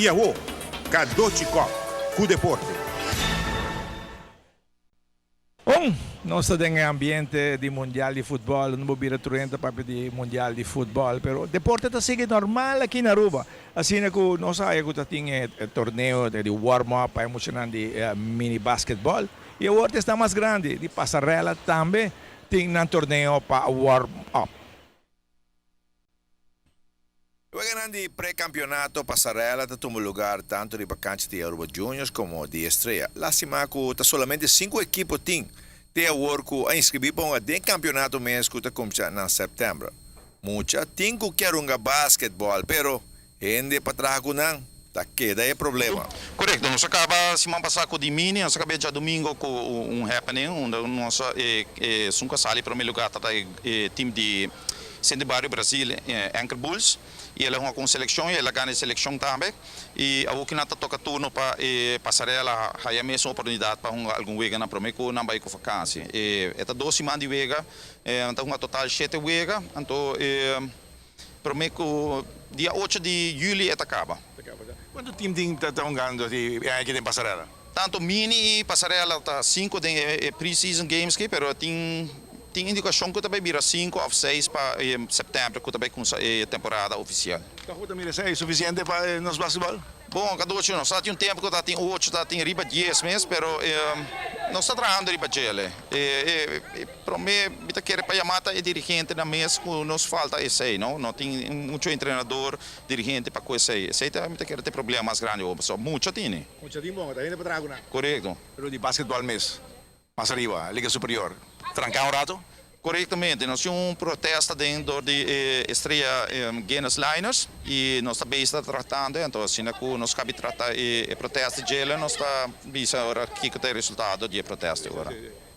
I awo, Cadochi Kock ku deporte. Bon, nos ta den e ambiente di Mundial di Futbol, no bo bira truenta papia di Mundial di Futbol, pero deporte ta sigui normal aki na Aruba. Asina cu nos haya cu ta tin e torneo di warm up pa e muchanan di mini basketball y awor ta esnan mas grandi di pasarela tambe tin nan torneo pa warm up. E weganan di pre-kampionato Pasarela ta tuma lugar tantu riba kancha di Aruba Juniors komo di Estrella. Lastima ku ta solamente sinku ekipo tin te awor ku a inskribí pa hunga den kampionato mes ku ta kumsa na sèptèmber. Mucha tin ku kier hunga basketbòl pero hende pa traha ku nan ta keda e problema. Korekto, nos a kaba siman pasá ku di mini, nos a kaba djadumingo ku un happening unda nos a esun ku a sali promé lugar tabata e team di Sint di Bario Brasil, Anchor Bulls, i el a hunga ku un selekshon i el a gana e selekshon tambe i awor ku nan ta toka turno pa e pasarela haya mes un oportunidat pa hunga algun weganan promé ku nan bai ku vakansi. E ta dos siman di wega, nan ta hunga total shete wega, anto e promé ku dia ocho di yüli e ta kaba. Kuantu tim tin ta hungando di e aña aki den pasarela? Tantu mini i pasarela ta sinku den e pre-season games aki, pero tin tin indikashon ku ta bai bira sinku òf seis pa sèptèmber ku ta bai kumsa e temporada ofisial. Tòg bo ta mira esei sufisiente pa nos basketbòl? Bon, Caducho, nos ta tin un tempu ku ta tin ocho, ta tin riba dies mes, pero nos ta trahando riba djele. E prome mi ta kere pa yama ta e dirigentenan mes ku nos falta esei, no? No tin mucho entrenador, dirigente pa ku esei. Esei ta mi ta kere ta e problema mas grandi awor, pasobra mucha tini. Mucha tin bon, ta hende pa traha ku nan. Korekto. Pero di basketbal mes, mas ariba, Liga Superior, tranká un rato? Korektamente, nos tin un protesta den dor di e Estrella Guinness Liners y nos ta bezig ta tratando e, anto asina cu nos cabi trata e protesta djele nos ta bisa ora kico ta e resultado di e protesta ora.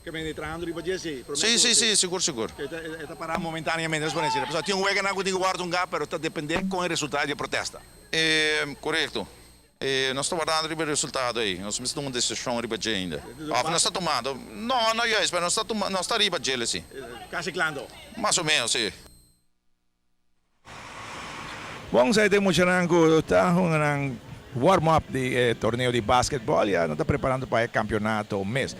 Ke mende trahando riba dje si? Si, si, si, sigur, sigur. E ta para momentaneamente, nos por decir. Pasobra tin un weganan cu tin cu wordo hunga, pero ta depende con e resultado di e protesta. Corecto. Nos ta wardando riba e resultado ei. Nos mester tuma un desishon riba dje ainda. Òf nos ta tumando? No, no juist, pero nos ta tuma, nos ta riba djele si. Kasi klando? Mas o menos, si. Bon, sa e tin muchanan ku ta hunga nan warm up di e torneo di basketball, ya nan ta preparando pa e kampionato mes.